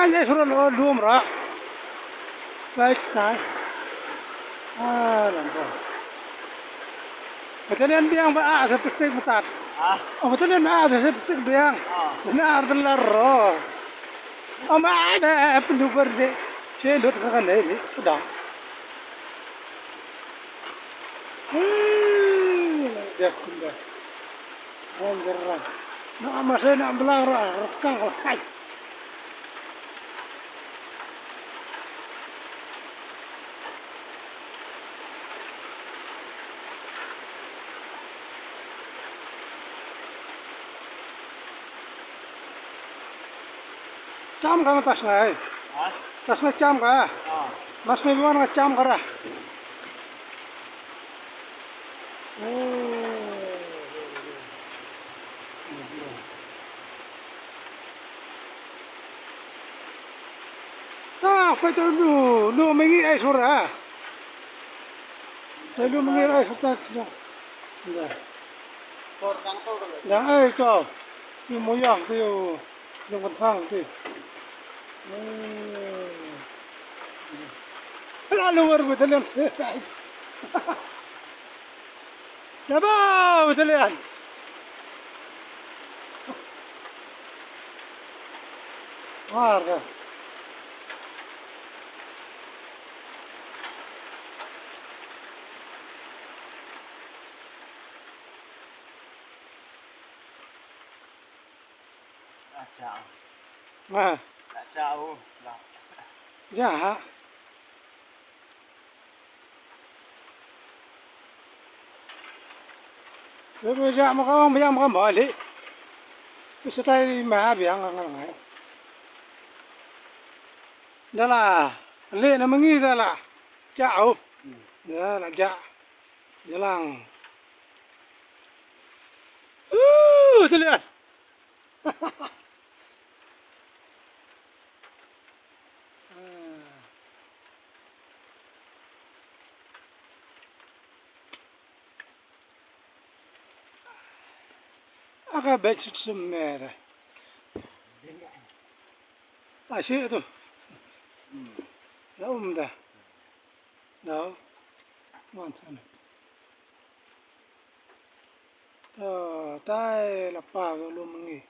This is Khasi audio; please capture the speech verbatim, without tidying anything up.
Ai, ai, sura lo dum ra. Baik, tai. Ah, lampu. Battalion biang ba, ah, sa plastik matat. Ah. Oh, battalion, ah, sa plastik biang. Ah. Na ar de lar ro. Oh, ma, ai, ba, eh, pendubar de. Che lut ka kan de ni, sudah. Hmm, dia pindah. Anjir. Na, masih nak belang ra, rekang, rekang. Cham ka tas ngai. Ha? Tas ngai cham ka. Ha. Mas me wan ka cham ka ra. Oh. Ah, pha to lu, lu mengi ai sura. To lu mengi ai sura. Ya. Dang ai to. Ni moyang tu. Yung kan thang tu. Eh. Lalu baru betul yang selesai. Laba, battalion. War ka. Acha. Ah. Acha, oh, lah. Ja. Ba biang ma ka ong biang ma ka mo li. Ba sa tai ma biang ka ngai. Da la li na ma ngi da la. Ja, oh. Da la ja. Ja lang. Uh, tu lihat. Aka bed sit sum mera. Asi tu. Na um da. Na. Wan sana. To, tai la pa ga lu mengi.